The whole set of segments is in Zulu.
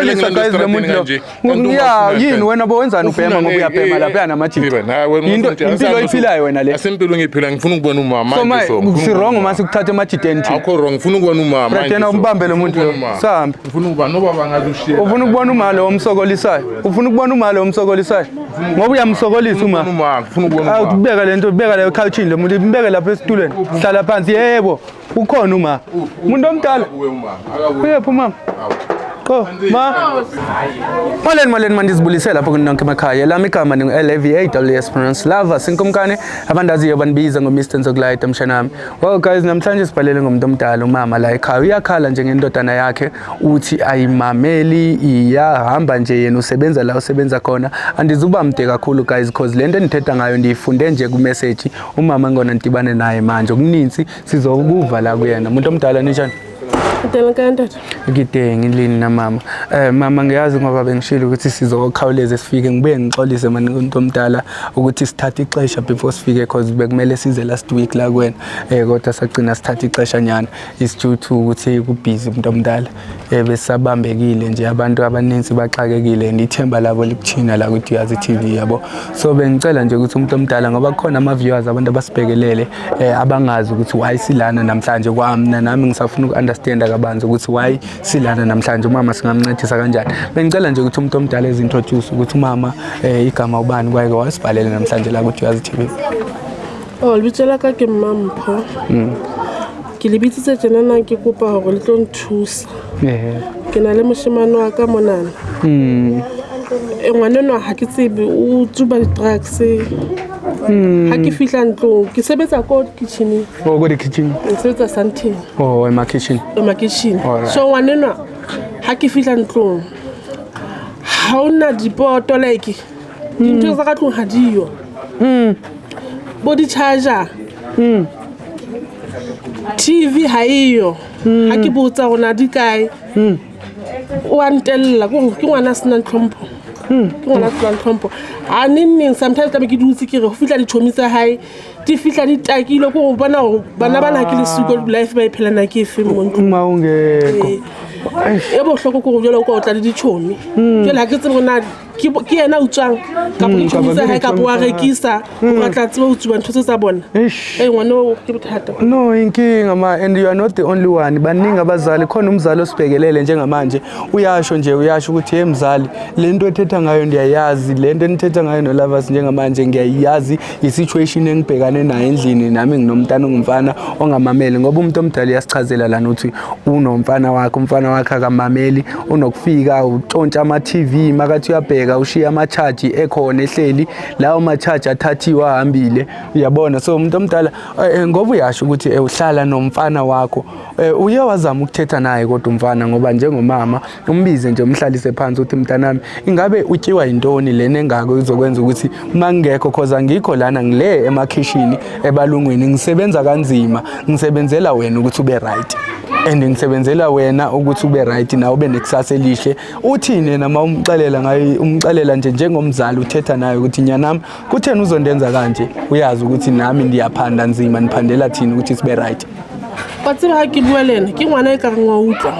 Uyamsokolisa guys lo muntu lo. Ya, yini wena bowenzani ubhema ngoba uyabhema lapha namajita? Into impilo oyiphilayo wena le. Asempilo ngiyiphila, ngifuna ukubona umama. So manje si wrong uma sikuthatha emajiteni thina. Akho wrong, ngifuna ukubona umama. Bradena umbambe lo muntu lo. Sahambe. Ngifuna ukuba nobaba ngazi ushiye. Ufuna ukubona uma lo omsokolisayo. Ufuna ukubona uma lo omsokolisayo. Ngoba uyamsokolisa uma. Uma ngifuna ukubona uma. Awubeka lento, beka leyo couchini lo muntu, mbeke lapha esitulweni. Hlala phansi. Yebo. Ukhona uma. Umuntu omdala. Uyephi umama? Qo, ma. Molweni, molweni, mandizibulise lapho kunonke emakhaya. Lami igama ningu-LAVAWS pronounce Lava Sinkumkane. Abandaziyo bandibiza ngo-Mr Nzokulayita mshanami. Well guys, namhlanje sibhalele ngomuntu omdala, umama la ekhaya. Uyakhala njengendodana yakhe, uthi ayimameli, iyahamba nje, yena usebenza la usebenza khona. Andizuba mde kakhulu guys, cause lento endithetha ngayo ndiyifunde nje ku-message umama ngona ndibane naye manje. Okuninzi sizokuva la kuyena. Umuntu omdala, ninjani? Ngidela kantata. Ngide ngilini na mama. Mama, ngiyazi ngoba bengishilo ukuthi sizokhawuleza sifike, ngibuye ngixolise mani umuntu omdala ukuthi sithathe ixesha before sifike, cause bekumele size last week la kuwena. Kodwa sagcina sithatha ixesha nyana. Is due to ukuthi kubhizi umuntu omdala. Besabambekile nje, abantu abaninzi baxakekile and ithemba labo likuthina la ku Duyazi TV, yabo. So bengicela nje ukuthi umuntu omdala, ngoba kukhona ama viewers, abantu abasibhekelele abangazi ukuthi why silana namhlanje, kwamna nami ngisafuna uku-understanda kabanzi ukuthi why silana namhlanje, umama singamncedisa kanjani. Bengicela nje ukuthi umuntu omdala ezi-introduce ukuthi umama igama ubani, kwake wasibhalele namhlanje la ku-Duyazi TV. Oh, lebitso la ka ke Mmampho. Ke le bitsitse tjenana ke kopa hore le tlo nthusa. Ke na le moshemane wa ka monana. E ngwana enwa ha ke tsebe, o tsuba di-drugs. Ha ke fihla ntlong, ke sebetsa ko kitcheneng. Oh, ko di-kitchen. Ke sebetsa Sandton. Oh, ema-kitchen. Emakitchen. Alright. So ngwana enwa ha ke fihla ntlong, ha ona dipoto, like dintho tsa ka tlong ha diyo. Bo di-charger. TV ha eyo. Ha ke botsa hore na di kae, o a ntella. Ke hore ke ngwana a senang tlhompho. Ke ngwana a senang tlhompho. Ha neng neng sometimes tlabe ke dutse, ke re ho fihla ditjhomi tsa hae, di fihla di takilwe, ke ho bona hore bana bana ha ke le siko, life ba e phelang na ke efeng mo ntlong. Uma ungekho. E bohloko ke hore jwale o ka o tla le ditjhomi. Jwale ha ke tsebe hore na ke yena a utswang kapa ke tjhomi kapa tsa ke hae kapa wa ditjhomi tsa hae. Rekisa hore a tla tseba ho tsuba ntho tse tsa bona. Eish. Ee, ngwana oo ke bothata. No, inkinga ma, and you are not the only one. Baningi abazali, khona umzali osibhekelele njengamanje. Uyasho nje, uyasho ukuthi, hey mzali, lento ethetha ngayo ndiyayazi, lento enithetha ngayo no Lovers njengamanje ngiyayazi, i-situation engibhekane nayo endlini, nami nginomntana ongumfana ongamameli, ngoba umuntu omdala uyasichazela lana ukuthi unomfana wakhe, umfana wakhe akamameli, unokufika utshontsha ama-TV, makathi uyabheka ushiya ama-charge ekhona ehleli, lawo ma-charge athathiwe ahambile, uyabona. So umuntu omdala, ngoba uyasho ukuthi uhlala nomfana wakho, uye wazama ukuthetha naye kodwa umfana, ngoba njengomama umbize nje umhlalise phansi uthi, mntanami, ingabe utyiwa yintoni lena engako izokwenza ukuthi mangekho, cause angikho lana, ngile emakhishini ebalungwini, ngisebenza kanzima, ngisebenzela wena ukuthi ube right and ngisebenzela wena ukuthi ube right nawe, ube nekusasa elihle. Uthini yena uma umxelela ngayo, umxelela nje njengomzali uthetha naye ukuthi, nyanami, kutheni uzondenza kanje, uyazi ukuthi nami ndiyaphanda nzima, niphandela thina ukuthi sibe right? Wa tseba, ha ke bua le ena, ke ngwana e ka reng wa utlwa,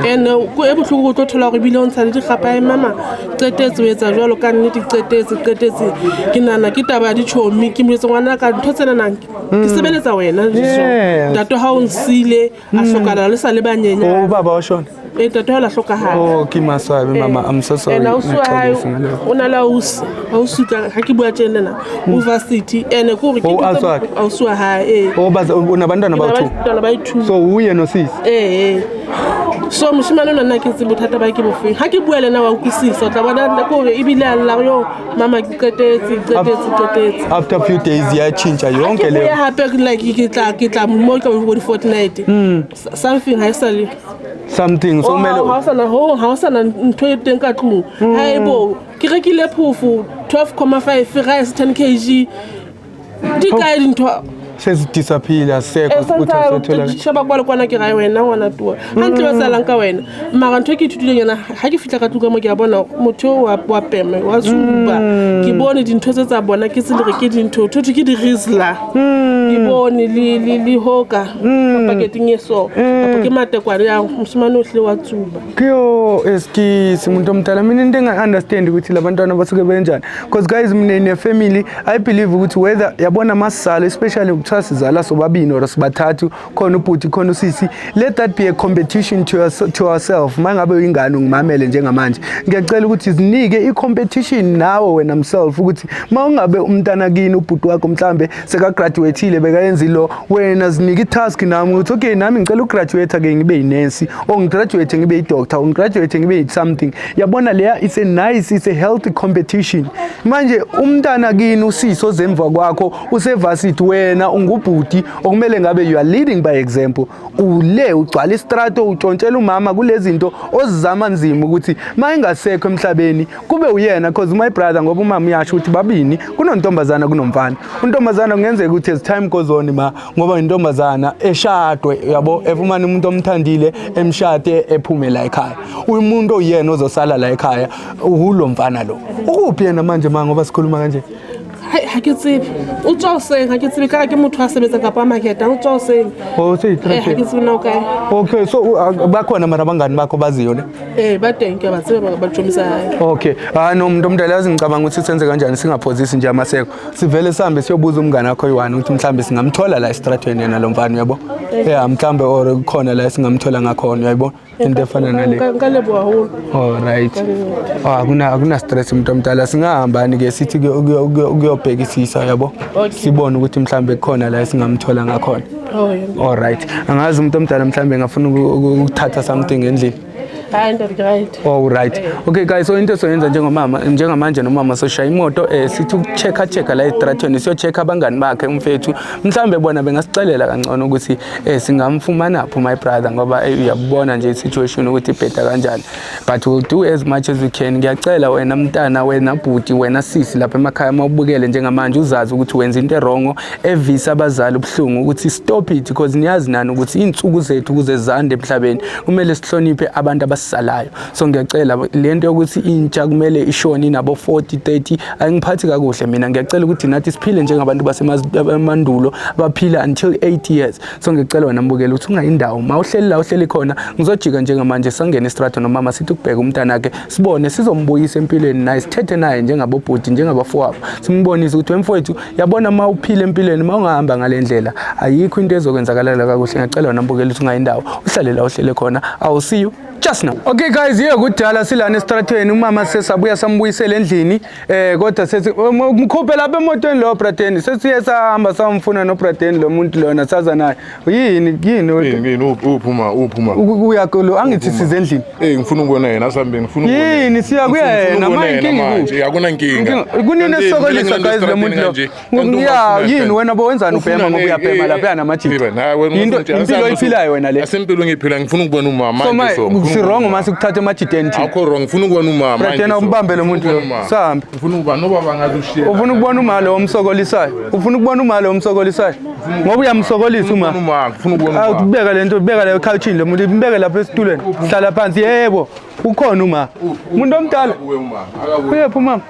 and e bohloko, o tlo thola hore ebile o ntsha le dikgapa e mama qetetse o etsa jwalo ka nnete, qetetse qetetse. Ke nahana ke taba ya ditjhomi. Ke mo jwetse, ngwana ka ntho tsenana ke sebeletsa wena. Ntate ha o nsile a hlokahala le sa le banyenyane. Oh, ubaba washona? Ee, ntate ha o la hlokahala. Oh, ke maswabi mama, I'm so sorry. And ausi wa hae Ngiyaxolisa ngalokho. o na le ausi, ausi ka ha ke bua tjena na o varsity and ke hore ke Oh, ntho ausi wakhe? Ausi wa hae, ee. Oh, unabantwana bawu-two? Abantwana bayi-two. So uye nosisi? Ee, so moshimane o nna ke tse bothata ba ke bofeng, ha ke bua le ena wa utlwisisa, o tla bona ke hore ebile a lla, yo mama, ke qetetse, qetetse, qetetse. After few days iyatshintsha yonke Ke leyo. boya hape, like ke tla mo ka bo di-fortnight something ha e sa le Something so kumele ha o sana ho, ha o sana ntho e teng ka tlung. Haebo ke rekile phofo 12,5, rice 10 kg, di kae dintho? Sezidisappear, asisekho ukuthi asitholakala. Sheba kwa le kwana ke gae wena ngwana tua gantle ba salang ka wena, mara ntho e ke ithutileng yona ga ke fitlha ka tlung ka mo, ke a bona motho o wa peme wa tsuba. Ke bone dintho tse tsa bona, ke tse le re ke dintho thotho ke di-rizla, ke bone le hoka ka paketeng e so, kapa ke matekwane ya mosimane o tlile wa tsuba. Kuyo eskisi umuntu omdala, mina into enga-understand ukuthi labantwana basuke benjani, because guys, mina in a family I believe ukuthi whether yabona masizala, especially kuthiwa sizala sobabini or sibathathu, khona ubhuti, khona usisi, let that be a competition to ourselves. Ma ngabe uyingane ungimamele njengamanje, ngiyacela ukuthi zinike i-competition nawe wena mself, ukuthi ma ungabe umntana kini, ubhuti wakho mhlambe sekagraduateile, bekayenza ilo, wena zinike i-task nami ukuthi okay, nami ngicela ugraduate ke ngibe yinesi, or ngigraduate ngibe yi-doctor, or ngigraduate ngibe yi-something. Yabona leya, it's a nice, it's a healthy competition. Manje umntana kini, usisi ozemva kwakho usevasithi, wena ungubhuti okumele ngabe you are leading by example, ule ugcwala istrato, utshontshela umama kulezi zinto ozizama nzima ukuthi ma engasekho emhlabeni kube uyena. Cause my brother, ngoba umama uyasho ukuthi babini, kunontombazana, kunomfana. Untombazana kungenzeka ukuthi as time goes on, ma ngoba intombazana eshadwe, yabo, efumana umuntu omthandile, emshade, ephume la ekhaya. Umuntu oyena ozosala la ekhaya ulo mfana lo. Ukuphi yena manje ma, ngoba sikhuluma kanje? Hai, ha ke tsebe o tswa hoseng, ha ke tsebe ka ke motho a sebetsang kapa a marketa, o tswa hoseng. Oh. Eh, ha ke tsebe na o kae. Okay, so bakhona mara abangani bakho baziyo ne? Ee, ba teng, ke a ba tseba, ba tjomisa hae. Okay, hayi no, umuntu omdala, yazi ngicabanga ukuthi senze kanjani, singaphozisi nje amaseko, sivele sihambe siyobuza umngane wakho oyi-one ukuthi mhlawumbe singamthola la esitratweni yena lo mfana, uyabo, ya, mhlawumbe or khona la esingamthola ngakhona, uyayibona into efana nale. Nka leboha haholo. Alright, akuna stress, umuntu omdala, singahambani ke sithi ukuyobhekisisa, yabo, Okay. sibone ukuthi mhlawumbe khona la esingamthola ngakhona. Oh, yena. Alright, angazi umuntu omdala, mhlawumbe ngafuna ukuthatha something endlini. Hayi ntate, ke right. Oh right. Okay guys, so into soyenza njengomama njengamanje nomama soshaya imoto, sithi ukuchecka checka la estratweni, siyochecka abangani bakhe umfethu, mhlambe bona bengasixelela kangcono ukuthi singamfumana phi my brother, ngoba uyabona nje i-situation ukuthi ibheda kanjani. But we'll do as much as we can. Ngiyacela wena mntana, wena bhuti, wena sisi lapha emakhaya, mawubukele njengamanje, uzazi ukuthi wenza into e-wrong evisa abazali ubuhlungu, ukuthi stop it, because niyazi nani ukuthi iy'nsuku zethu ukuze zande emhlabeni kumele sihloniphe abantu abasisalayo. So ngiyacela, le nto yokuthi intsha kumele ishone inabo 40 30 ayingiphathi kakuhle mina. Ngiyacela ukuthi nathi siphile njengabantu basemandulo baphila until 8 years. So ngiyacela wena mbukeli ukuthi ungayindawo, ma uhleli la uhleli khona, ngizojika njengamanje sangena estrato nomama, sithi ukubheka umntanakhe, sibone sizombuyisa empilweni naye, sithethe naye njengabobhuti, njengabafowabo, simbonise ukuthi wemfowethu, yabona ma uphila empilweni, ma ungahamba ngale ndlela ayikho into ezokwenzakalela kakuhle. Ngiyacela wena mbukeli ukuthi ungayindawo, uhlale la uhlele khona. I will see you just now. Okay guys, yeah, kudala silana estratweni, umama sesabuya sambuyisela endlini, kodwa sethi mkhuphe lapha emotweni lo bradeni, sesiye sahamba samfuna no bradeni lo muntu lona saza naye. Yini yini? Yini yini, uphuma uphuma. Uyakulo angithi size endlini. Eh, ngifuna ukubona yena, asihambeni, ngifuna ukubona. Yini, siya kuyena, ma inkinga manje akuna nkinga. Kunini esisokolisa guys lo muntu lo. Ya, yini wena bowenzani, ubhema ngoba uyabhema lapha namajita. Into impilo oyiphilayo wena le. Asempilo ngiyiphila, ngifuna ukubona umama So manje, so ma si wrong uma sikuthatha emajiteni thina. Akho wrong, ngifuna ukubona umama manje. Bradeni, so. umbambe lo muntu Ngifuna lo. ukubona umama. Sihambe. Ngifuna ukuba nobaba ngazi ushiye. Ufuna ukubona uma lo omsokolisayo, ufuna ukubona uma lo omsokolisayo, ngoba uyamsokolisa uma. Ngifuna umama, ngifuna ukubona umama. Beka lento, beka leyo couchini lo muntu, mbeke lapha esitulweni, hlala phansi. Yebo, ukhona uma, umuntu omdala. Akabuye umama. Akabuye. Uyephi umama?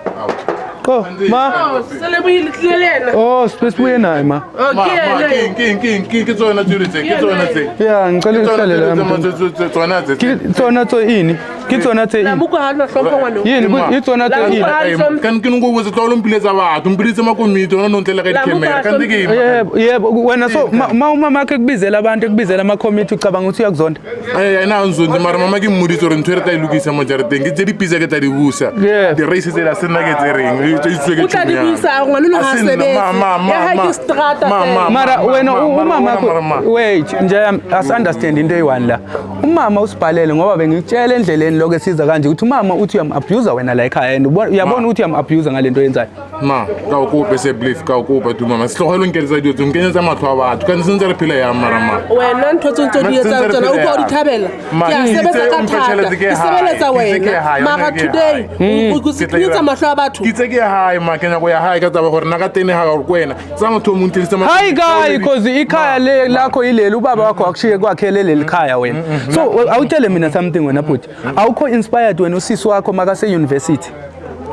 Oh ma. Sele boile tlile le yena. Oh, sibuye naye ma. Oh, Ma, ke ma, yena. ke ke ke ke tsona tse tse, ke tsona tse. Ya, ngicela Ke tsona uhlale la tse mntu. tse tsona tse. Ke tsona tse ini, ke tsona tse La ini. moko ha na hlompho ngwana o. Yini, itsona tse ini? Kan ke ngo botse tlwaelo mpiletsa batho, mpiletse makomiti ona no ntlela ka di-camera, kanti ke eng? Yebo yebo, wena so ma umama akhe kubizela abantu, ekubizela amakhomiti, ucabanga ukuthi uyakuzonda? Ai, ena a nzonde, mara mama ke mmoditse gore ntho e re tla e lokisa mo jarateng ke tse dipitsa ke tla di busa. Di-race tsela se nna ke tse reng tse itswe ke O tla di tšhomi yana. busa, ngwana ono ha A se nna, sebetse. ma, Ya hae ma. ke strata Ma, fela. ma, Mara ma, wena ma, mara umama wena, akho mara ma. wait nje, as understand into eyi-one la, umama usibhalele ngoba bengikutshela endleleni. Imagine lokho esiza kanje ukuthi umama uthi uyam-abuse wena la ekhaya and uyabona ukuthi uyam-abuse ngale nto oyenzayo. Ma ka o kope se belief ka o kopa tu mama setlogelo nkeletsa dilo tse nkenyetsa matlho a batho ka sentse re phela yang mara ma Wena ntho tse ntse o di etsang tsona o utlwa o di thabela. Ke a sebetsa ka thata, ke sebeletsa wena, mara today o kenyetsa matlho a batho. Ke itse ke hae ma ke nyako ya hae ka taba gore nna ka tene ga gore ko wena tsa motho o mong tlisitse Hayi kayi cause ikhaya le lakho ileli ubaba wakho wakushiye kwakhele leli khaya wena. So awutshele mina something wena bhuti. Awukho inspired wena usisi wakho makase university.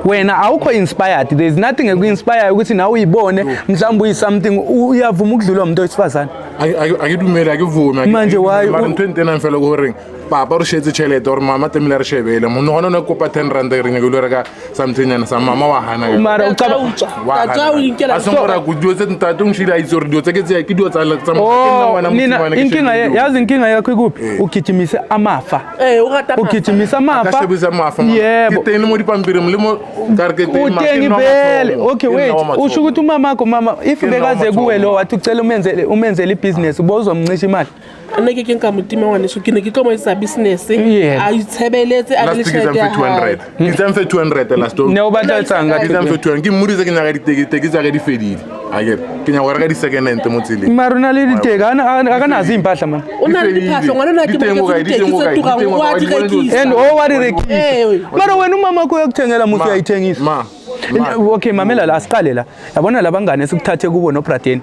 Wena awukho inspired. There is nothing eku-inspire ukuthi nawe uyibone mhlawumbe uyi-something uyavuma ukudlulwa umuntu wesifazane. A ke dumele, a ke vume. Manje why Mara ntho e ntenang fela ke goreng papa re shetse tšhelete gore mama tlamehile a re shebele monno gona o ne kopa 10 rand re nyaka ile reka something nyana sa mama wa hana. Mara Ka ucaba utswa, ka tswa o inkela. A seng gore dilo tse ntate o nshile a itse gore dilo tse ke tse ke dilo tsa Oh, ke nna ngwana nina mosimane, ke inkinga shebile dilo. yazi inkinga yakho ikuphi? Ugijimise amafa. Ee, o rata mafa. Ugijimisa Ka amafa. shebisa mafa ma. Yebo. Ke teng le mo dipampiring le mo ka re ke teng ma, ke Utengi nna wa vele. mathomo, Okay, ke nna wait, wa mathomo. usho ukuthi umamakho mama if Ke nna wa bekaze kuwe mathomo. lo wathi ucela umenzele ibhizinesi ubozomncisha imali. Nna ke ke nka motima ngwaneso, ke ne ke tlo mo etsa business Yeah. a itshebeletse, a be le Last ke tjhelete ya tsamfe hae. 200, ke tsamfe 200 last Ne o batla etsang ka ke tsamfe 200, ke mmoditse ke nyaka diteki, teki tsa ka di fedile akere ke nyaka go reka di-second hand mo tseleng. Mara una le diteki akanazo iy'mpahla mama. O na le diphahlo ngwana ona, ke Di teng mo ko kae? reketse Di teng diteki ko tse kae? Di turang teng ko o a kae? di Di bona dilo rekisa. And o wa di rekisa. Ee. Mara wena umama wakho uyakuthengela musi uyayithengisa. Ma ma Okay, mamela la, asiqale la. Yabona labangane esikuthathe kubo nobradeni,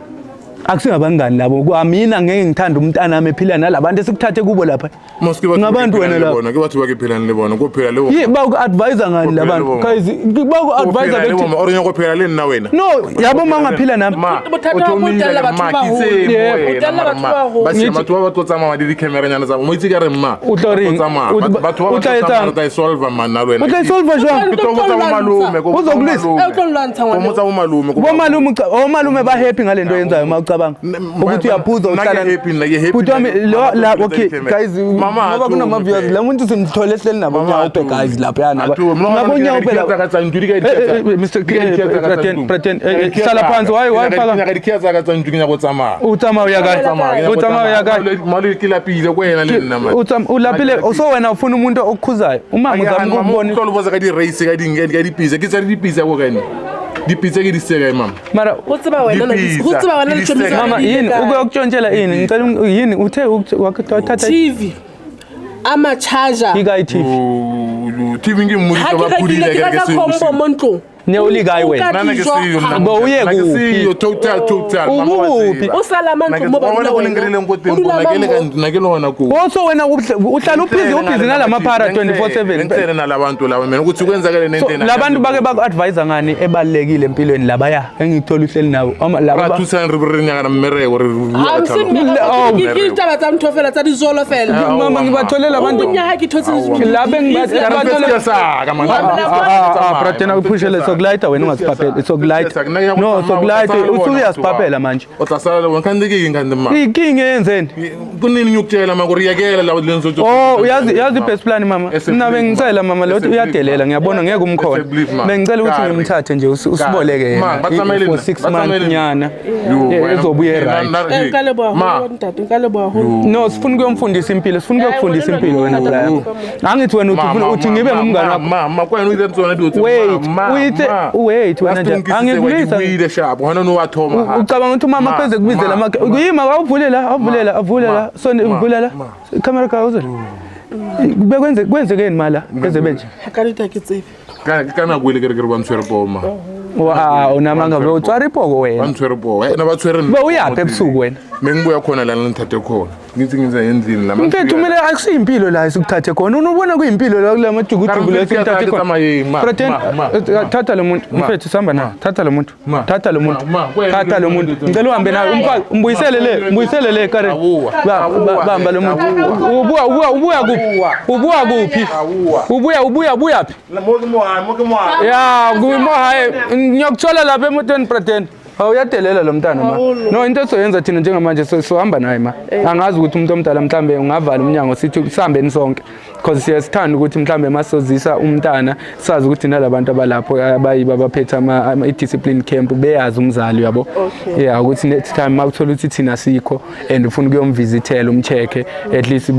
akusingabangani labo kwamina, ngeke ngithanda umntana wami ephila nalabantu esikuthathe kubo lapha. Mos ke batho ba ke Ngabantu wena phelang le lapho. bona, ke batho ba ke phelang le bona, ko phela le bona. Yi baku-advise ngani Ko phela labantu le bona. guys? Baku-advise Ko phela le bethi bona, or o nyaka go phela le nna wena? No, yabo ma ungaphila nami. Ma, Bothata o ba ko thomile tella ka batho ma, ba ke baholo. tse mo Yeah. wena, O tella mara batho ma, ba baholo. ba Ngithi- batho ba ba tlo tsamaya le di-camera-nyana tsa bona. Mo itse ka re mma, O tlo ba tlo reng? tsamaya. Batho ba O ba tla tlo tsamaya, etsang? re tla e solve man, nna le wena. O tla e solve jwang? Ke tlo botsa bo malome, ko botsa bo Uzokulwisa? malome. Eh, o tlo lwantsha Ko ngwana. botsa bo malome, ko Bomalume omalume ba-happy ngale nto yenzayo ma ucabanga ukuthi uyaphuza Nna ke uhlala happy, nna ke happy. Bhuti wami Mama, la tlo okay tla guys, Mama, ngoba kunama-viewers la muntu simthole ehleli nabo Mama, nyaope athume. guys laphayana Athume. Mna ngabo ke nyaope nyaka di-care tsa ntlo, di ka Eh, di-care eh, eh, Mr. di ka di-care tsa ka tsa Pretend, ntlo. pretend, eh, Ke eh, nyaka hlala di-care phansi, why tsa ka. phaka? Ke nyaka di-care tsa ka tsa ntlo, ke nyaka go tsamaya. O tsamaya o ya kae? Tsamaya, ke nyaka O go tsamaya o ya kae? tsamaya. Malome, ke lapile ko wena le nna, man. O lapile so wena ufuna umuntu okukhuzayo umama uzama ukubona. Mama, o tlo le botsa ka di-race, ka di ka dipitsa, ke tsa dipitsa ko kae? Dipitsa ke di se kae, mama? Mara Ho tseba wena Dipitsa, ho tseba wena le di tjhomi tsa mama di yini kae? ukuyokutshontshela ini? Ngicela yini uthe wathatha TV ama-charger. ikayi TV? TV ke Ha mmoditse ke ba rekile phodile ke ke re ke reka se combo mo ntlong. Ne o le kae O wena? ka Nna ke dijo, seyo, ha. nna. Ba o ye Nna ke kuphi? seyo, total, total. Mama wa Ukuphi? tseba. O sala Nna mantlong ke mo ba wa bona dula ko leng wena. re leng ko teng O dula ko, nna ke le ka mang mo? nna ke le hona ko. Oh, so wena uhlala ubhizi ubhizi nalamaphara 24/7. Ngicele nalabantu laba mina ukuthi kwenzakele So nento labantu bake baku-advise ngani ebalulekile empilweni labaya engikuthola uhleli nabo laba ra thusang re re nyakana mmereko re bua Ha ka mse tlhaloganyo. mmereko, Oh. ke ditaba tsa ntho fela tsa dijolo fela. Mama, ngibatholela abantu. O monyaha ke thotse La Ka re sa ka man. Ah, bra, uphushele sokulayita wena ungaziphapheli sokulayita no sokulayita usuyaziphaphela manje. O tla sala le bona kante ke eng kante ma? Inkinga eyenzeni? Kunini ngiyokutshela ma gore yekela la le ntso. Oh, uyazi yazi i-best plan mama. Ese Mina believe, bengicela mama lo Ese believe, uyadelela ma. ngiyabona ngeke umkhona. Ese believe, ma. Bengicela ukuthi Kare. ngimthathe nje usiboleke Ma, yena ba tsamaye le for nna, 6 ba tsamaye months le nna. nyana. Yo, wena- Ezobuye right. Eh, nka leboha Ma. haholo ntate, nka leboha haholo. No, sifuna ukuyomfundisa impilo, sifuna ukuyokufundisa Hayi, impilo wena wena Brian. Angithi wena uthi ufuna uthi ngibe ngumngane wakho. Ma, ma, kwena o itse tsona dilo tse. Wait, ma, ma. wait wena Last nje. nkisitse wa Angikulisa. ke buile sharp, hona no wa thoma ha. Ucabanga ukuthi umama Ma, pheze kubizela ma, ama yima awuvulela awuvulela avulela ma, so ma, uvulela ma. camera ka uzwe bekwenze kwenzekeni mala beze benje. Ha ka nnete ha ke tsebe. Ka nako ele ke re ke re ba ntshwere poo ma. Wow, unamanga bro, utswara ipoko Ba wena. ntshwere poo. Eh, na ba tshwere nna. Ba uyaphi ebusuku wena? Mengibuya khona la ngithathe khona. Ngithi ngiza endlini la. Mfethu kumele akusiyimpilo la esikuthathe khona. Unubona kuyimpilo la kula majukujuku la esikuthathe khona. Tsamayeng, ma, Pretend, ma, ma, thatha lo muntu mfethu sihamba naye. Thatha lo muntu. Ma. Thatha lo muntu. Ma, ma, kwena Thatha lo muntu. Ngicela uhambe naye umfake umbuyisele le, umbuyisele le Karen. Awuwa. Awuwa. Bamba lo muntu. Ubuya ubuya ubuya kuphi? Ubuya kuphi? Awuwa. Ubuya ubuya ubuya phi? Mo ke mo hae, mo ke mo hae. Ya, kuma hayi ngiyakuthola lapha emotweni pretend. Awuyadelela lo mntana ma. No, into esoyenza thina njengamanje sohamba naye ma. Angazi ukuthi umuntu omdala mhlambe ungavala umnyango sithi sihambeni sonke. Because siyasithanda ukuthi mhlambe masozisa umntana sazi ukuthi nalabantu abalapho abayibo abaphethe i-discipline camp beyazi umzali, uyabo. Okay. Yeah, ukuthi next time makuthola ukuthi thina sikho and ufuna ukuyomvisithela umcheck-e, at least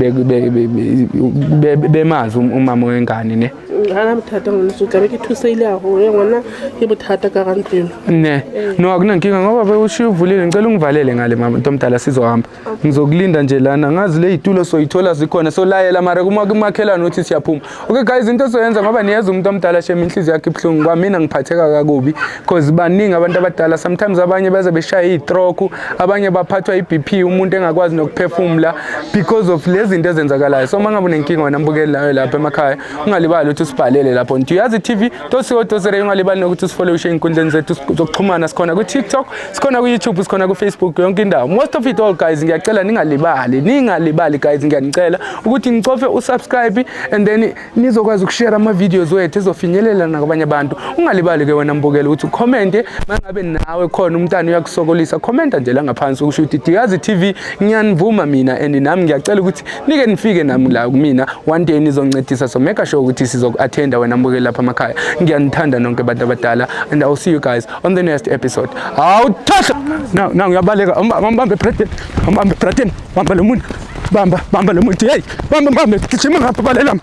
bemazi umama wengane, ne. Ga na bothata ngwaneso, tlabe ke thuseile gagolo e ngwana ke bothata ka ga ntlo eno. Ne, no, akunankinga ngoba bewushiya uvulile. Ngicela ungivalele ngale, mama ntomdala, sizohamba. Ngizokulinda nje lana, ngazi le yitulo soyithola zikhona, solayela mara kuma kumakhelwane ukuthi siyaphuma. Okay guys, into soyenza ngoba niyeza umuntu omdala shem, inhliziyo yakhe ibuhlungu, kwamina ngiphatheka kakubi because baningi abantu abadala, sometimes abanye baze beshaye i-stroke, abanye baphathwa i-BP, umuntu engakwazi nokuphefumula because of lezi zinto ezenzakalayo. So uma ngabe unenkinga wena mbukeli nayo lapha emakhaya, ungalibali ukuthi usibhalele lapho Ntuyazi TV tosiwo tosere. Ungalibali nokuthi usifollowishe ey'nkundleni zethu zokuxhumana, sikhona ku-TikTok, sikhona ku-YouTube, sikhona ku-Facebook, yonke indawo. Most of it all guys, ngiyacela ningalibali, ningalibali guys, ngiyanicela ukuthi nicofe usubscribe and then nizokwazi ukushare ama-videos wethu ezofinyelela nakwabanye abantu. Ungalibali-ke wena mbukeli ukuthi ukhomente mangabe nawe khona umntana uyakusokolisa, khomenta nje la ngaphansi ukusho ukuthi Diyazi TV ngiyanivuma mina and nami ngiyacela ukuthi nike nifike nami la kumina one day nizoncedisa. So make sure ukuthi sizoku-attenda wena mbukeli lapha emakhaya. Ngiyanithanda nonke bantu abadala and I'll see you guys on the next episode. Awuthahla now now, ngiyabaleka. Ambambe Braden, ambambe Braden, bamba lo muntu, bamba, bamba lo muntu, hey, bamba, bambe, gijima ngapha, balela,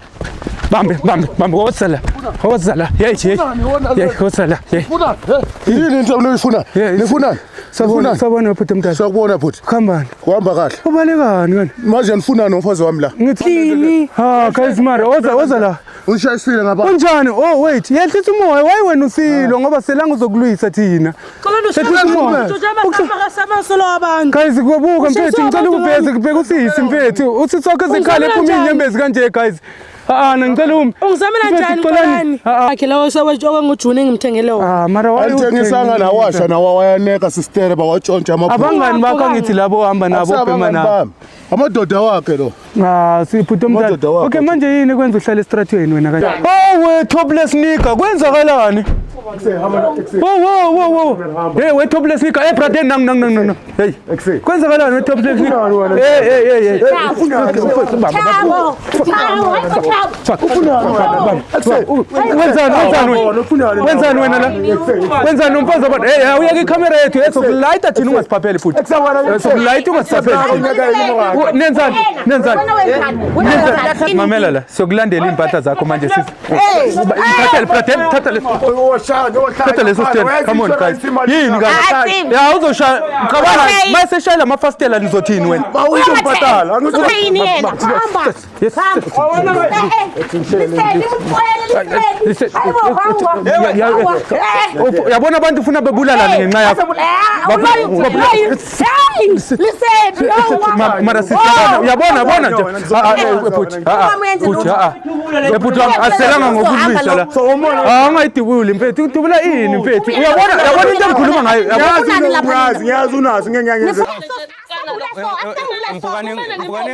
bambe, bambe, bambe, wozala, wozala, hey, hey, hey, wozala, hey. Yini into nifuna? Nifunani? Sabona, sabona bhuti mntana. Sakubona bhuti. Khambani? Kuhamba kahle. Ubalekani kani? Manje nifunani nomfazi wami la? Ngithini? Ha guys, mara woza, woza la. Unishayisile ngapha. Kunjani? Oh wait, yehlisa umoya. Why wena usilo ngoba selanga uzokulwisa thina. Yehlisa umoya. Abantu. Guys, kubuka mfethu, ngicela ukubheka, kubheka usisi mfethu. Uthi sonke zikhala ephuma inyembezi kanje guys. Ah ah, ngicela umi. Ungizamela Mfethu, njani? Xolani. Xolani akhe lawo ngojuni engimthengele wona. Ah, mara why Alithengisanga nawasha nawa wayaneka sistere bawatshontsha amabhuku. Abangani bakho angithi labo ohamba nabo obhema nabo. Bami. Amadoda wakhe lo. Ah, siphuthi omdala. Amadoda wakho. Okay, manje yini kwenza uhlale estratweni wena kanje? Oh we topless nigga, kwenzakalani? Wo wo wo wo. Hey we topless nigga, hey brother, nang nang nang nang. Hey. Kwenzakalani we topless nigga? Hey hey hey hey. Thabo, Thabo, Thabo. Wenzani, wenzani wena? Wenzani wena la? Wenzani umfazi abantu? Hey, uyeke ikhamera yethu esokulayita thina ungasiphapheli futhi. Sokulayita ungasiphapheli. Nenzani? Nenzani? Nenzani? Mamela la, sokulandela iy'mpahla zakho manje sisi. Thatha le brother, thatha le. Thatha leso stand. Come on guys. Yini guys? Ya uzoshaya. Cabanga mase shaya lamafastela nizothini wena? Bawuzombhatala. Uthini yena? Hamba. Yes. Liseli, liseli. Hayibo, hamba. Uyabona abantu ufuna bebulalane ngenxa yakho. Mara sisi uyabona, yabona nje. Ah, ah, eh, bhuti, ah, ah, bhuti, ah, ah. Eh, bhuti wami, asiselanga ngokulwisa la. Ah, ungayidubuli mfethu, udubula ini mfethu? Uyabona, uyabona into engikhuluma ngayo. Uyabona? Unazi, ngiyazi unazi ngeke ngiyangenza. Mpukane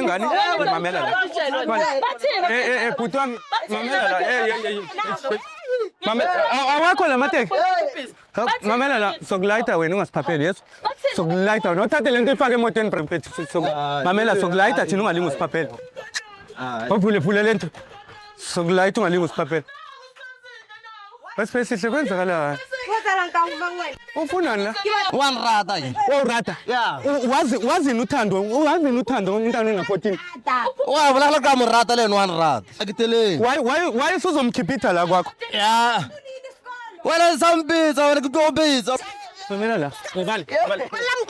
ngane, mamela la. Eh eh eh, bhuti wami, mamela la. Eh eh eh. Mamela, awakho la mateki. Mamela la, sokulayita wena ungasiphapheli, yeso. Sokulayita wena, uthathe lento ifake emotweni mfethu. Mamela, sokulayita thina ungalingi usiphapheli. Ovule vule lento. Sokulayita ungalingi usiphapheli. Wesiphesihle kwenzakalani? Ufunani la? Wanrata yini? Wawurata. Yeah. Wazi wazini uthando, wazini uthando umntana ona-14. Wa bolela ka morata le ene wa nrata. Ke teleng. Why usuzomkhipitha la kwakho? Ya. Wena sa mpitsa, wena ke tlo go bitsa. Mamela la. Bale. Bale.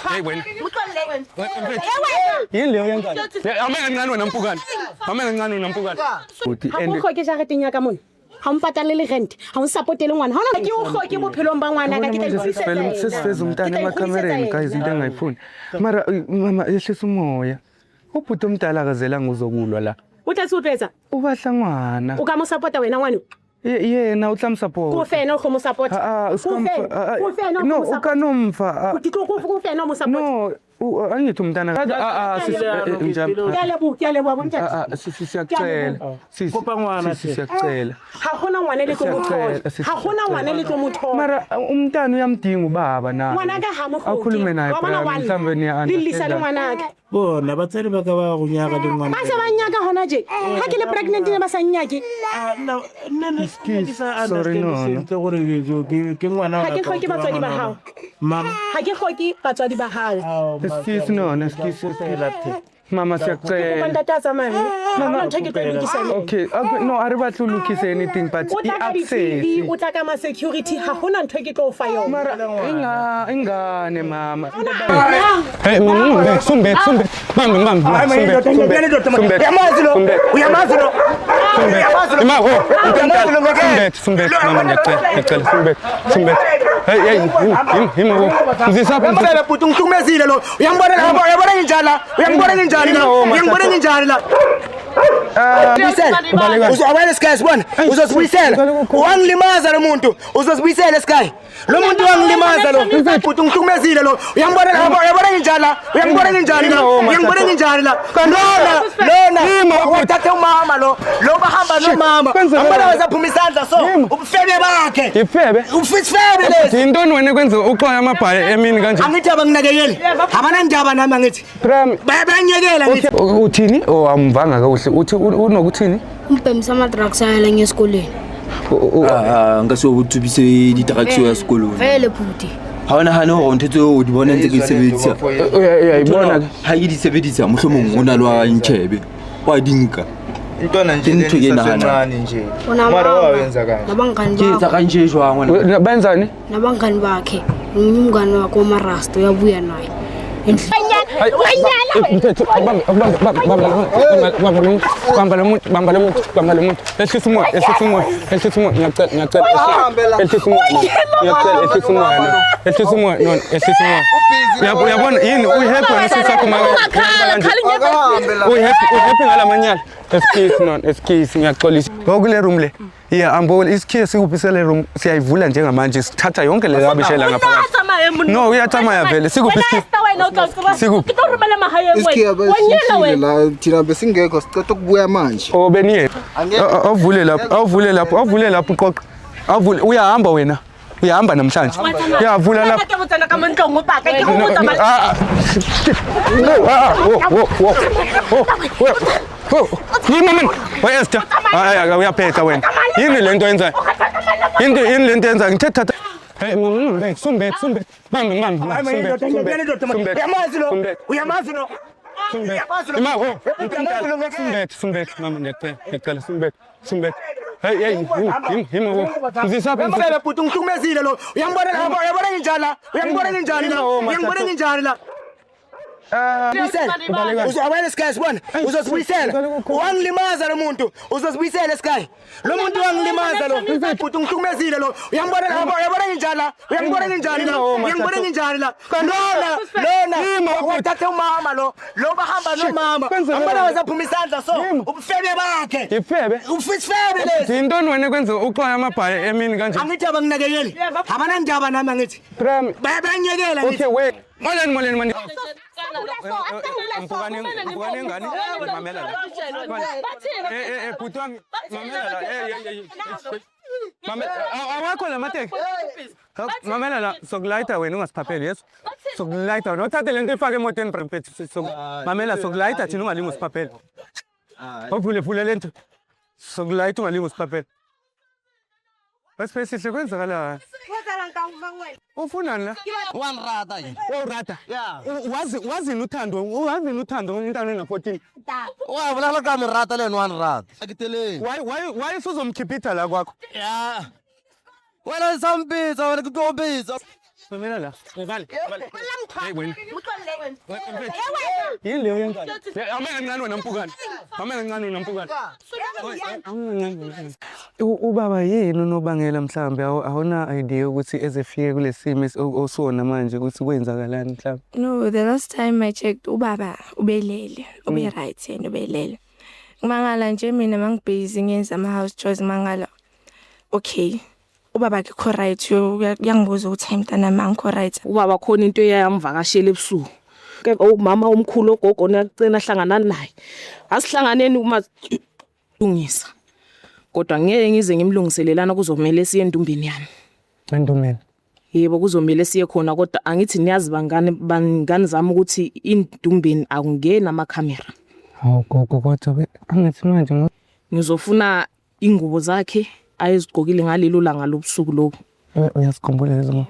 Hey wena. Yini leyo yenzayo? Ame kancane wena mpukane. Ame kancane wena mpukane. Ga o tlhoke jareteng ya ka mone, ga o mpatalele rent, ga o supportele ngwana, ga ona ke o tlhoke bophelong ba ngwana ka ke tla ikgodisetsa Vele ena. sesiveza umntana Ke tla emakhamereni ikgodisetsa guys, into ena. engayifuni. Mara mama, yehlisa umoya. Ubhuti omdala akazelanga uzokulwa la. O tla se o tlo etsa Ubahla ngwana. o ka mo support-a wena ngwane? Yena utlamsupport. Ko fena o go mo support? Ah, ah, Ko fena o no, go mo support? ukanomfa. Ke tlo go fena o mo support? No, angithi umntana. Ah ah, sisi njalo. Ke a leboha, ke a leboha bontate. Ah ah, sisi siyacela. Sisi. Kopa ngwana, Sisi siyacela. Ga gona ngwana le tlo mo thola. Siyacela, sisi, Ga gona ngwana le tlo mo thola. Mara umntana uyamdinga ubaba naye. Ngwanaka ha mo hloke. Akhulume naye Wa bona phela wa mhlawumbe niya le llisa le understand. ngwanaka. Bona batsadi ba ka ba go nyaka le ngwana. Ba se ba nyaka hona je. Ha ke le pregnant ne ba sa nnyake. Ah, nna nna ke sa Sorry, understand no, no. sentle gore ke ngwana Ha ke hloke batswadi ba hao. Mama. Ha ke hloke batswadi ba hao. Excuse no, excuse. Mama Kopa siyacela. ntate a tsamaye. Ha hona ntho e ke tlo e lokisa le. Okay, no, a re batle ho lokisa anything but O tla ka di-TV, i-access. o tla ka ma-security, ha hona ntho e ke tlo o fa yona. Mara ingane mama. Hey, mama, sumbe, sumbe. Bambe, bambe, sumbe, sumbe. Sumbe. Uyamazi lo? Sumbe. Uyamazi lo? Uyamazi lo? Ima, oh, Uyamazi lo ngeke? Sumbe, sumbe, mama ngiyacela, ngiyacela, sumbe, sumbe. Hey, hey, him, him, ngizisaphi? Uyambona bhuti ungihlukumezile lo. Uyangibona la, uyabona nginjani la? Uyangibona nginjani la? Uyangibona nginjani la? Buyisela. Uzawela Sky sibona. Uzosibuyisela. Wangilimaza lo muntu. Uzosibuyisela Sky. Lo muntu wangilimaza lo. Bhuti ungihlukumezile lo. Uyangibona la, uyabona nginjani la? Uyangibona nginjani la? Uyangibona nginjani la? Lona, lona. Wathatha umama lo. Lo bahamba nomama. Ambona wazaphuma isandla so. Ubufebe bakhe. Ifebe. Ufisifebe lesi. Yintoni wena ekwenza uxwaye amabhayi emini kanje? Angithi abanginakekeli. Abanandaba nami angithi. Prem, Bayabanyekela ngithi. uthini? Oh, amvanga kakuhle. Uthi unokuthini? Umbhemisa ama-drugs ayala ngesikolweni. Ah, nka se o tsubise di-drugs ya sekolong. Vele bhuti. Ha o nahane hore ntho tseo o di bona ntse ke di sebedisa. Uyayibona ke. Ha ke di sebedisa mohlomong o na le wa ntjhebe. Wa di nka. Intwana nje Ke ntho ke e nahanang. esasencane nje. Unamanga. Mara wawenza kanje. Nabangani Ke etsa bakhe. kanje jwang wena? Benzani? Nabangani bakhe. Nomunye umngani wakhe omarasta uyabuya naye. Mthetho, bamba, bamba, bamba, bamba, bamba lo muntu, bamba lo muntu, bamba lo muntu. Ehlisa umoya, ehlisa umoya, ehlisa umoya. Ngiyacela, ngiyacela. Ehlisa umoya. Ngiyacela, ehlisa umoya. no. Ehlisa umoya, no, ehlisa umoya. Uyabona yini uyihappy wena sisi sakho maka. Uyihappy, uyihappy ngalamanyala. Excuse no, excuse ngiyaxolisa. Ngokule room le. Yeah, ambona isikhiye sikuphi sele room siyayivula njengamanje sithatha yonke le rubbish ela ngaphakathi. No, uyathamaya vele. Sikuphi isikhiye? Sikuphi? Isikhiya besisile la thina besingekho sicela ukubuya manje. Oh beniye. Awuvule lapho, awuvule lapho, awuvule lapho uqoqa. Awuvule uyahamba wena. Uyahamba namhlanje. Uyavula lapho. Ke botsana ka mo ntlong o paka, ke go botsa No, ah, ah. No, ah, ah, wo, wo, wo. Wo, wo. Wo. Yini man? We Esther. Hayi, uyaphetha wena. Yini lento oyenzayo? Yini yini lento oyenzayo? Ngithe thatha. Hey, mama, sumbe, sumbe. Bambe, bambe, sumbe. Sumbe. Uyamazi lo? Sumbe. Uyamazi lo? Sumbe. Ima, wo. Sumbe, sumbe, mama ngiyacela, ngiyacela, sumbe, sumbe. Hey, hey, him, him, wo. Ngizisaphi? Uyambona bhuti ungihlukumezile lo. Uyangibona la, uyabona nginjani la? Uyangibona nginjani la? Uyangibona nginjani la? Buyisela. Uzawela Sky sibona. Uzosibuyisela. Wangilimaza lo muntu. Uzosibuyisela Sky. Lo muntu wangilimaza lo. Bhuti ungihlukumezile lo. Uyangibona la, uyabona nginjani la? Uyangibona nginjani la? Uyangibona nginjani la? Lona, lona. Wathatha umama lo. Lo bahamba nomama. Ambona wazaphuma isandla so. Ubufebe bakhe. Ifebe. Ufisifebe lesi. Yintoni wena ekwenza uxwaye amabhayi emini kanje? Angithi abanginakekeli. Abanandaba nami angithi. Prem. Bayabanyekela ngithi. Okay, wait. Molweni, molweni, molweni. Mpukane, mpukane ngane. Mamela la. Eh, eh, eh, bhuti wami. Mamela la. Eh, eh, eh. Mamela, awakho la mateki. Mamela la, sokulayita wena ungasiphapheli, yes? Sokulayita wena. Uthathe lento ifake emotweni mfethu. Mamela sokulayita thina ungalingi usiphaphele. Awuvule vule lento. Sokulayita ungalingi usiphaphele. Wesiphesihle kwenzakala. Ufunani la? Wanrata yena. Wawurata? Wazi wazini uthando, wazini uthando intwana ena-14. Wa bolela ka merata le ene wa nrata. Ke teleng. Why usuzomkhipitha la kwakho? Ya. Wena o sa mpetsa, wena ke tlo o betsa. Mamela la. Vale. Hey wena. Yini leyo yenzayo? Ame kancane wena mpukane. Ame kancane wena mpukane. Ubaba yini unobangela mhlambe awuna idea ukuthi ezefike kulesimo osona manje ukuthi kwenzakalani mhlambe? No, the last time I checked ubaba ubelele, ube right yena ubelele. Ngimangala nje mina mangibhizi ngenza ama house chores mangala. Okay. Ubaba akekho right uyangibuza ukuthi hayi mntanami angikho right. Ubaba khona into eyayamvakashela ebusuku. Ke umama omkhulu ogogo nacina hlangana naye. Asihlanganeni uma lungisa. Kodwa ngeke ngize ngimlungiselelana kuzomela siye endumbeni yami. Endumbeni. Yebo kuzomele siye khona kodwa angithi niyazi bangani bangani zami ukuthi indumbeni akungeni amakhamera. Hawu gogo kodwa angithi manje ngizofuna ingubo zakhe ayezigqokile ngalelo langa lobusuku lobo. Uyazikhumbula lezo ngo?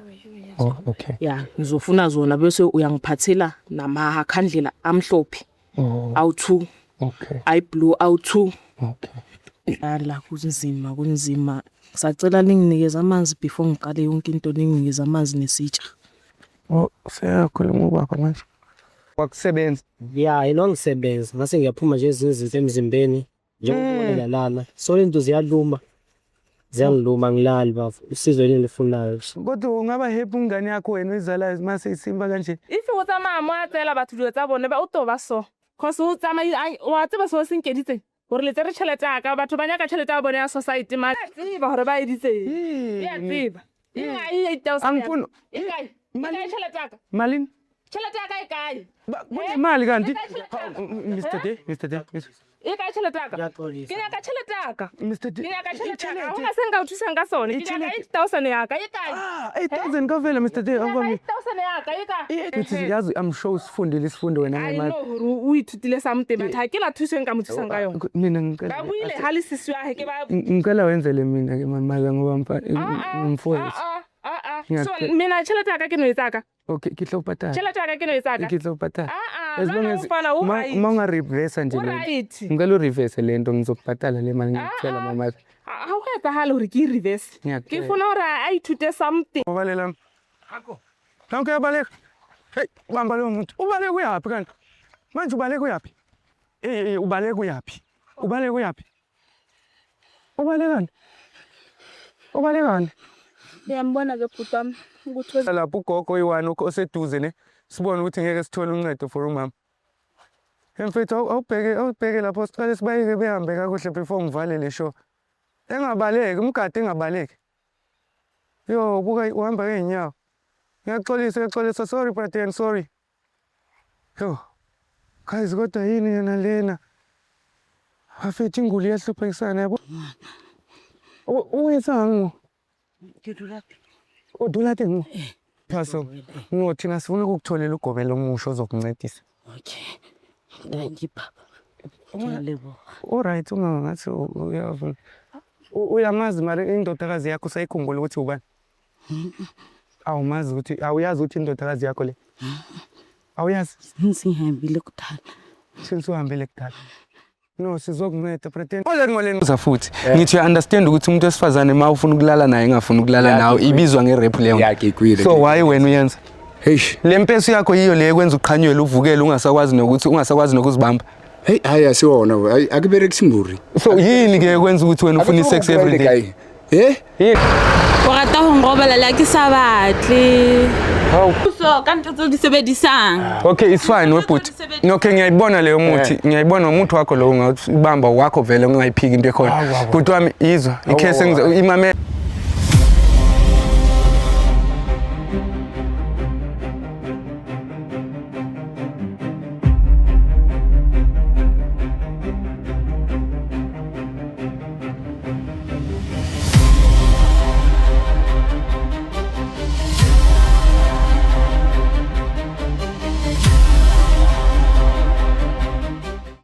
Oh, okay. Ya, ngizofuna zona bese uyangiphathela namakhandlela amhlophe. Oh. Awu2. Okay. Ayi blue awu2. Okay. La kunzima kunzima. Ngisacela ninginikeze amanzi before ngiqale yonke into, ninginikeze amanzi nesitsha. Oh, seyakhuluma ubaba manje. Wakusebenza. Ya, inongisebenza. Ngase ngiyaphuma nje ezinye izinto emzimbeni njengokubolela lana. So lento ziyaluma. Ziyangiluma ngilali bafo. Usizo yini elifunayo. Kodwa ungaba happy umngane yakho wena oyizalayo mase isimba kanje. If o tsamaya mo a tseela batho dilo tsa bone ba o to ba so. Cause o tsamaya wa tseba seo se nkeditseng gore le tsere tšhelete ya ka, batho ba nyaka tšhelete ya bone ya society ma tseba gore ba editseng. E a tseba. E kae 8000? Angifuni. E kae? E kae tšhelete ya ka? Malini? Tšhelete ya ka e kae? Kunemali kanti? Mr. D, Mr. D. E kae tšhelete ya ka? Ke nyaka tšhelete ya ka. Mr. D. Ke nyaka tšhelete ya ka. Ha hona se nka o thusang ka sone. Ke nyaka 8000 ya ka. E kae? Ah, 8000 kavela Mr. D. Awubambe. 8000 ya ka e kae? Uthi yazi I'm sure usifundile isifundo wena I ngemali. know gore o ithutile something but ha ke la thuso e nka mo thusang ka yona. Mina ngicela Ba buile ha le sisi wa hae ke ba ngicela wenzele mina ke mama ngoba mfowethu. So mina tšhelete ya ka ke no e tsaka. Okay, ke tlo patala. Tšhelete ya ka ke no e tsaka. Ke tlo patala. Ah, As long lona as umfana u right. ma unga-reverse nje O lento. right. Ngicela u-reverse lento ngizokubhatala le mali ngiyakutshela mama. Ha ho etsahale hore ke e reverse. Ke Ngiyakutshela. funa hore a ithute something. Ubalela. Nanku uyabaleka. Hey, bamba lowo muntu. Ubaleka uyaphi kanti? Manje ubaleka uyaphi? Eh, ubaleka uyaphi? Ubaleka uyaphi? Ubalekani? Ubalekani? Ngiyambona ke bhuti wami ukuthi Lapho ugogo oyi-one oseduze ne sibone ukuthi ngeke sithole uncedo for umama. Mfethu awubheke lapho siqale sibayeke behambe kakuhle before ngivale le show. Engabaleki, umgade engabaleki. Yo, buka uhamba ngeenyawo. Ngiyaxolisa, ngiyaxolisa, sorry brother, sorry. Yo. Guys, kodwa yini yona lena? Bafethu inguli iyahluphekisana yabo. Uyenzani? Ke dula teng. O dula teng? Phaso. No, thina sifuna ukukutholela ugobela omusha ozokuncedisa. Okay. Thank you baba. Ngiyaleboha. Alright, uma ngathi uyavuma. Uyamazi mara indodakazi yakho usayikhumbula ukuthi ubani? Awumazi ukuthi awuyazi ukuthi indodakazi yakho le? Awuyazi? Since ngihambile kudala. Since uhambile kudala. No, sizokunceda pretend. Ole ngoleni uza futhi. Ngithi uya understand ukuthi umuntu wesifazane ma ufuna ukulala naye engafuni ukulala nawe ibizwa nge-rape leyo. So why wena uyenza? Eish. Le mpesu yakho yiyo le ekwenza uqhanyelwe uvukele ungasakwazi nokuthi ungasakwazi nokuzibamba. Hey, hayi asiwona, hayi akuberekisi mburi. So yini ke ekwenza ukuthi wena ufuna i-sex every day? Eh? O rata ho nrobala le ha ke sa batle. Hawu. So ka ntho tseo di sebedisang. Okay, it's fine webhuti. Okay, ngiyayibona leyo muthi. Ngiyayibona umuthi wakho lo ungawubamba wakho vele ungayiphiki into ekhona. Bhuti wami izwa, ikhese ngizo imame.